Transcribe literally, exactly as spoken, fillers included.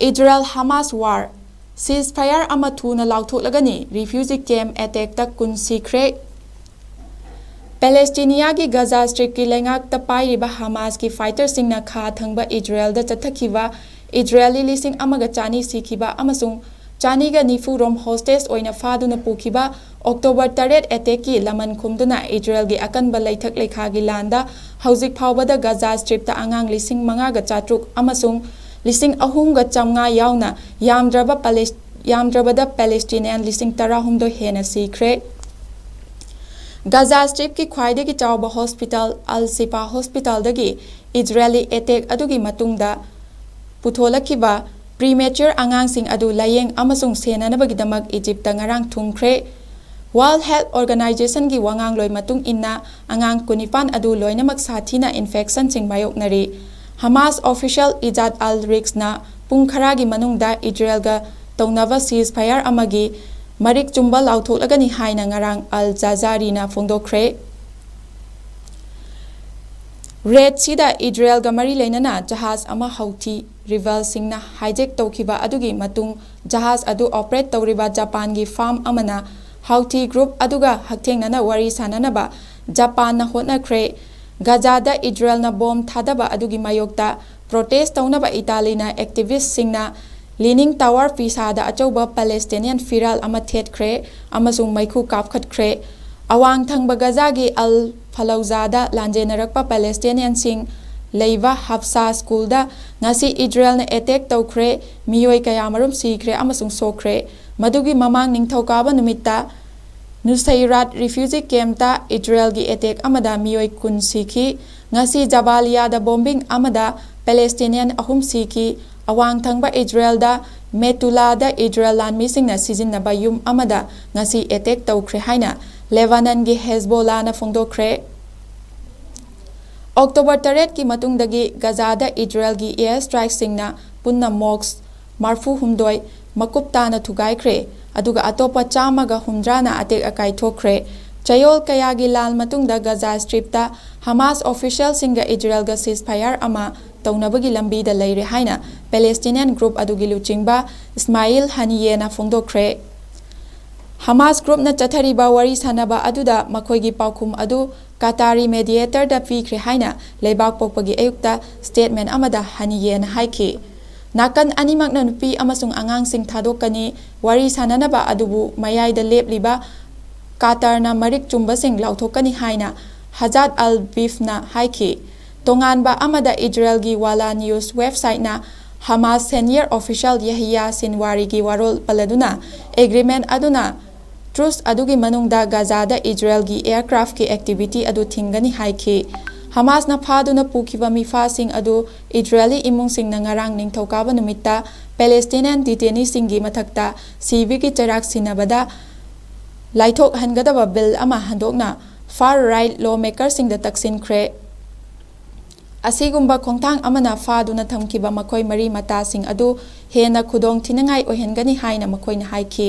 Israel Hamas war, ceasefire ꯑꯃ ꯊꯨꯅ ꯂꯥꯎꯊꯣꯛꯂꯒꯅꯤ, refugee camp attackꯇ ꯀꯨꯟ ꯁꯤꯈ꯭ꯔꯦ꯫ ꯄꯦꯂꯦꯁꯇꯤꯅꯤꯌꯥꯒꯤ ꯒꯖꯥ ꯁ꯭ꯇ꯭ꯔꯤꯞꯀꯤ ꯂꯩꯉꯥꯛꯇ ꯄꯥꯏꯔꯤꯕ ꯍꯃꯥꯁꯀꯤ ꯐꯥꯏꯇꯔꯁꯤꯡꯅ ꯈꯥ ꯊꯪꯕ ꯏꯖꯔꯦꯜꯗ ꯆꯠꯊꯈꯤꯕ ꯏꯖꯔꯦꯂꯤ ꯂꯤꯁꯤꯡ ꯑꯃꯒ ꯆꯅꯤ ꯁꯤꯈꯤꯕ ꯑꯃꯁꯨꯡ ꯆꯅꯤꯒ ꯅꯤꯐꯨ ꯔꯣꯝ ꯍꯣꯁꯇꯦꯖ ꯑꯣꯏꯅ ꯐꯥꯗꯨꯅ ꯄꯨꯈꯤꯕ ꯑꯣꯛꯇꯣꯕꯔ ꯇꯔꯦꯠ ꯑꯦꯇꯦꯛꯀꯤ ꯂꯃꯟ ꯈꯨꯝꯗꯨꯅ ꯏꯖꯔꯦꯜꯒꯤ ꯑꯀꯟꯕ ꯂꯩꯊꯛ ꯂꯩꯈꯥꯒꯤ ꯂꯥꯟꯗ ꯍꯧꯖꯤꯛ ꯐꯥꯎꯕꯗ ꯒꯖꯥ ꯁ꯭ꯇ꯭ꯔꯤꯞꯇ ꯑꯉꯥꯡ ꯂꯤꯁꯤꯡ ꯃꯉꯥꯒ ꯆꯥꯇ꯭ꯔꯨꯛ ꯑꯃꯁꯨꯡ ꯂꯤꯁꯤꯡ ꯑꯍꯨꯝꯒ ꯆꯥꯝꯃꯉꯥ ꯌꯥꯎꯅ ꯌꯥꯝꯗ꯭ꯔꯕ ꯄꯦꯂꯦꯁ-, ꯌꯥꯝꯗ꯭ꯔꯕꯗ ꯄꯦꯂꯦꯁꯇꯤꯅꯤꯌꯥꯟ ꯂꯤꯁꯤꯡ ꯇꯔꯥꯍꯨꯝꯗꯣꯏ ꯍꯦꯟꯅ ꯁꯤꯈ꯭ꯔꯦ꯫ ꯒꯖꯥ ꯁ꯭ꯇ꯭ꯔꯤꯞꯀꯤ ꯈ꯭ꯋꯥꯏꯗꯒꯤ ꯆꯥꯎꯕ ꯍꯣꯁꯄꯤꯇꯥꯜ ꯑꯜ ꯁꯤꯐꯥ ꯍꯣꯁꯄꯤꯇꯥꯜꯗꯒꯤ ꯏꯖꯔꯦꯂꯤ ꯑꯦꯇꯦꯛ ꯑꯗꯨꯒꯤ ꯃꯇꯨꯡꯗ ꯄꯨꯊꯣꯂꯛꯈꯤꯕ ꯄ꯭ꯔꯤꯃꯦꯆ꯭ꯌꯨꯔ ꯑꯉꯥꯡꯁꯤꯡ ꯑꯗꯨ ꯂꯥꯌꯦꯡ ꯑꯃꯁꯨꯡ ꯁꯦꯟꯅꯅꯕꯒꯤꯗꯃꯛ ꯏꯖꯤꯞꯇ ꯉꯔꯥꯡ ꯊꯨꯡꯈ꯭ꯔꯦ꯫ World Health Organizationꯒꯤ ꯋꯥꯉꯥꯡꯂꯣꯏ ꯃꯇꯨꯡ ꯏꯟꯅ, ꯑꯉꯥꯡ ꯀꯨꯟꯅꯤꯄꯥꯟ ꯑꯗꯨ ꯂꯣꯏꯅꯃꯛ ꯁꯥꯊꯤꯅ ꯏꯟꯐꯦꯛꯁꯟꯁꯤꯡ ꯃꯥꯌꯣꯛꯅꯔꯤ꯫ ꯍꯃꯥꯁ ꯑꯣꯐꯤꯁꯤꯌꯦꯜ ꯏꯖꯥꯗ ꯑꯜ ꯔꯤꯛꯁꯅ ꯄꯨꯡ ꯈꯔꯒꯤ ꯃꯅꯨꯡꯗ ꯏꯖꯔꯦꯜꯒ ꯇꯧꯅꯕ ceasefire ꯑꯃꯒꯤ ꯃꯔꯤꯛ ꯆꯨꯝꯕ ꯂꯥꯎꯊꯣꯛꯂꯒꯅꯤ ꯍꯥꯏꯅ ꯉꯔꯥꯡ ꯑꯜ ꯖꯖꯥꯔꯤꯅ ꯐꯣꯡꯗꯣꯛꯈ꯭ꯔꯦ꯫ ꯔꯦꯗ ꯁꯤꯗ ꯏꯖꯔꯦꯜꯒ ꯃꯔꯤ ꯂꯩꯅꯅ ꯖꯍꯥꯖ ꯑꯃ ꯍꯧꯊꯤ ꯔꯤꯕꯦꯜꯁꯤꯡꯅ hijack ꯇꯧꯈꯤꯕ ꯑꯗꯨꯒꯤ ꯃꯇꯨꯡ ꯖꯍꯥꯖ ꯑꯗꯨ ꯑꯣꯄꯔꯦꯠ ꯇꯧꯔꯤꯕ ꯖꯄꯥꯟꯒꯤ ꯐꯥꯔꯝ ꯑꯃꯅ ꯍꯧꯊꯤ ꯒ꯭ꯔꯨꯞ ꯑꯗꯨꯒ ꯍꯛꯊꯦꯡꯅꯅ ꯋꯥꯔꯤ ꯁꯥꯅꯅꯕ ꯖꯄꯥꯟꯅ ꯍꯣꯠꯅꯈ꯭ꯔꯦ꯫ ꯒꯖꯥꯗ ꯏꯖꯔꯦꯜꯅ ꯕꯣꯝ ꯊꯥꯗꯕ ꯑꯗꯨꯒꯤ ꯃꯥꯌꯣꯛꯇ ꯄ꯭ꯔꯣꯇꯦꯁ ꯇꯧꯅꯕ ꯏꯇꯥꯂꯤꯅ ꯑꯦꯛꯇꯤꯚꯤꯁ꯭ꯠꯁꯤꯡꯅ ꯂꯤꯅꯤꯡ ꯇꯋꯥꯔ ꯄꯤꯁꯥꯗ ꯑꯆꯧꯕ ꯄꯦꯂꯦꯁꯇꯤꯅꯤꯌꯟ ꯐꯤꯔꯥꯜ ꯑꯃ ꯊꯦꯠꯈ꯭ꯔꯦ ꯑꯃꯁꯨꯡ ꯃꯩꯈꯨ ꯀꯥꯞꯈꯠꯈ꯭ꯔꯦ꯫ ꯑꯋꯥꯡ ꯊꯪꯕ ꯒꯖꯥꯒꯤ ꯑꯜ ꯐꯂꯧꯖꯥꯗ ꯂꯥꯟꯖꯦꯟꯅꯔꯛꯄ ꯄꯦꯂꯦꯁꯇꯤꯅꯤꯌꯟꯁꯤꯡ ꯂꯩꯕ ꯍꯞꯁꯥ ꯁ꯭ꯀꯨꯜꯗ ꯉꯁꯤ ꯏꯖꯔꯦꯜꯅ ꯑꯦꯇꯦꯛ ꯇꯧꯈ꯭ꯔꯦ, ꯃꯤꯑꯣꯏ ꯀꯌꯥꯃꯔꯨꯝ ꯁꯤꯈ꯭ꯔꯦ ꯑꯃꯁꯨꯡ ꯁꯣꯛꯈ꯭ꯔꯦ꯫ ꯃꯗꯨꯒꯤ ꯃꯃꯥꯡ ꯅꯤꯡꯊꯧꯀꯥꯕ ꯅꯨꯃꯤꯠꯇ ꯅꯨꯁꯩꯔꯥꯠ ꯔꯤꯐ꯭ꯌꯨꯖꯤ ꯀꯦꯝꯞꯇ ꯏꯖꯔꯦꯜꯒꯤ ꯑꯦꯇꯦꯛ ꯑꯃꯗ ꯃꯤꯑꯣꯏ ꯀꯨꯟ ꯁꯤꯈꯤ꯫ ꯉꯁꯤ ꯖꯕꯥꯂꯤꯌꯥꯗ ꯕꯣꯝꯕꯤꯡ ꯑꯃꯗ ꯄꯦꯂꯦꯁꯇꯤꯅꯤꯌꯟ ꯑꯍꯨꯝ ꯁꯤꯈꯤ꯫ ꯑꯋꯥꯡ ꯊꯪꯕ ꯏꯖꯔꯦꯜꯗ ꯃꯦꯇꯨꯂꯥꯗ ꯏꯖꯔꯦꯜ ꯂꯥꯟꯃꯤꯁꯤꯡꯅ ꯁꯤꯖꯤꯟꯅꯕ ꯌꯨꯝ ꯑꯃꯗ ꯉꯁꯤ ꯑꯦꯇꯦꯛ ꯇꯧꯈ꯭ꯔꯦ ꯍꯥꯏꯅ ꯂꯦꯕꯥꯅꯟꯒꯤ ꯍꯦꯖꯕꯣꯂꯥꯅ ꯐꯣꯡꯗꯣꯛꯈ꯭ꯔꯦ꯫ ꯑꯣꯛꯇꯣꯕꯔ ꯇꯔꯦꯠꯀꯤ ꯃꯇꯨꯡꯗꯒꯤ ꯒꯖꯥꯗ ꯏꯖꯔꯦꯜꯒꯤ ꯑꯦꯌꯔ ꯁ꯭ꯇ꯭ꯔꯥꯏꯛꯁꯤꯡꯅ ꯄꯨꯟꯅ ꯃꯣꯁꯛ ꯃꯔꯐꯨ ꯍꯨꯝꯗꯣꯏ ꯃꯀꯨꯞ ꯇꯥꯅ ꯊꯨꯒꯥꯏꯈ꯭ꯔꯦ, ꯑꯗꯨꯒ ꯑꯇꯣꯞꯄ ꯆꯥꯝꯃꯒ ꯍꯨꯝꯗ꯭ꯔꯥꯅ ꯑꯇꯦꯛ ꯑꯀꯥꯏ ꯊꯣꯛꯈ꯭ꯔꯦ꯫ ꯆꯌꯣꯜ ꯀꯌꯥꯒꯤ ꯂꯥꯜ ꯃꯇꯨꯡꯗ ꯒꯖꯥ ꯁ꯭ꯇ꯭ꯔꯤꯞꯇ ꯍꯃꯥꯁ ꯑꯣꯐꯤꯁꯤꯌꯦꯜꯁꯤꯡꯒ ꯏꯖꯔꯦꯜꯒ ceasefire ꯑꯃ ꯇꯧꯅꯕꯒꯤ ꯂꯝꯕꯤꯗ ꯂꯩꯔꯦ ꯍꯥꯏꯅ Palestinian group ꯑꯗꯨꯒꯤ ꯂꯨꯆꯤꯡꯕ ꯏꯁꯃꯥꯏꯜ ꯍꯅꯤꯌꯦꯅ ꯐꯣꯡꯗꯣꯛꯈ꯭ꯔꯦ꯫ ꯍꯃꯥꯁ groupꯅ ꯆꯠꯊꯔꯤꯕ ꯋꯥꯔꯤ ꯁꯥꯅꯕ ꯑꯗꯨꯗ ꯃꯈꯣꯏꯒꯤ ꯄꯥꯎꯈꯨꯝ ꯑꯗꯨ ꯀꯇꯥꯔꯤ mediatorꯗ ꯄꯤꯈ꯭ꯔꯦ ꯍꯥꯏꯅ ꯂꯩꯕꯥꯛ ꯄꯣꯛꯄꯒꯤ ꯑꯌꯨꯛꯇ statement ꯑꯃꯗ ꯍꯅꯤꯌꯦꯅ ꯍꯥꯏꯈꯤ꯫ ꯅꯥꯀꯟ ꯑꯅꯤꯃꯛꯅ ꯅꯨꯄꯤ ꯑꯃꯁꯨꯡ ꯑꯉꯥꯡꯁꯤꯡ ꯊꯥꯗꯣꯛꯀꯅꯤ, ꯋꯥꯔꯤ ꯁꯥꯅꯅꯕ ꯑꯗꯨꯕꯨ ꯃꯌꯥꯏꯗ ꯂꯦꯞꯂꯤꯕ ꯀꯇꯥꯔꯅ ꯃꯔꯤꯛ ꯆꯨꯝꯕꯁꯤꯡ ꯂꯥꯎꯊꯣꯛꯀꯅꯤ ꯍꯥꯏꯅ ꯍꯖꯥꯠ ꯑꯜ ꯕꯤꯐꯅ ꯍꯥꯏꯈꯤ꯫ ꯇꯣꯉꯥꯟꯕ ꯑꯃꯗ ꯏꯖꯔꯦꯜꯒꯤ ꯋꯥꯂꯥ news websiteꯅ ꯍꯃꯥꯁ senior official ꯌꯍꯌꯥ ꯁꯤꯟꯋꯥꯔꯤꯒꯤ ꯋꯥꯔꯣꯜ ꯄꯜꯂꯗꯨꯅ, agreement ꯑꯗꯨꯅ truce ꯑꯗꯨꯒꯤ ꯃꯅꯨꯡꯗ ꯒꯥꯖꯥꯗ ꯏꯖꯔꯦꯜꯒꯤ aircraftꯀꯤ activity ꯑꯗꯨ ꯊꯤꯡꯒꯅꯤ ꯍꯥꯏꯈꯤ꯫ ꯍꯃꯥꯁꯅ ꯐꯥꯗꯨꯅ ꯄꯨꯈꯤꯕ ꯃꯤꯐꯥꯁꯤꯡ ꯑꯗꯨ ꯏꯖꯔꯦꯂꯤ ꯏꯃꯨꯡꯁꯤꯡꯅ ꯉꯔꯥꯡ ꯅꯤꯡꯊꯧꯀꯥꯕ ꯅꯨꯃꯤꯠꯇ Palestinian detaineeꯁꯤꯡꯒꯤ ꯃꯊꯛꯇ ꯁꯤꯕꯒꯤ ꯆꯩꯔꯥꯛ ꯁꯤꯟꯅꯕꯗ ꯂꯥꯏꯊꯣꯛꯍꯟꯒꯗꯕ bill ꯑꯃ ꯍꯟꯗꯣꯛꯅ far right lawmakerꯁꯤꯡꯗ ꯇꯛꯁꯤꯟꯈ꯭ꯔꯦ꯫ ꯑꯁꯤꯒꯨꯝꯕ ꯈꯣꯡꯊꯥꯡ ꯑꯃꯅ ꯐꯥꯗꯨꯅ ꯊꯝꯈꯤꯕ ꯃꯈꯣꯏ ꯃꯔꯤ ꯃꯇꯥꯁꯤꯡ ꯑꯗꯨ ꯍꯦꯟꯅ ꯈꯨꯗꯣꯡ ꯊꯤꯅꯤꯡꯉꯥꯏ ꯑꯣꯏꯍꯟꯒꯅꯤ ꯍꯥꯏꯅ ꯃꯈꯣꯏꯅ ꯍꯥꯏꯈꯤ꯫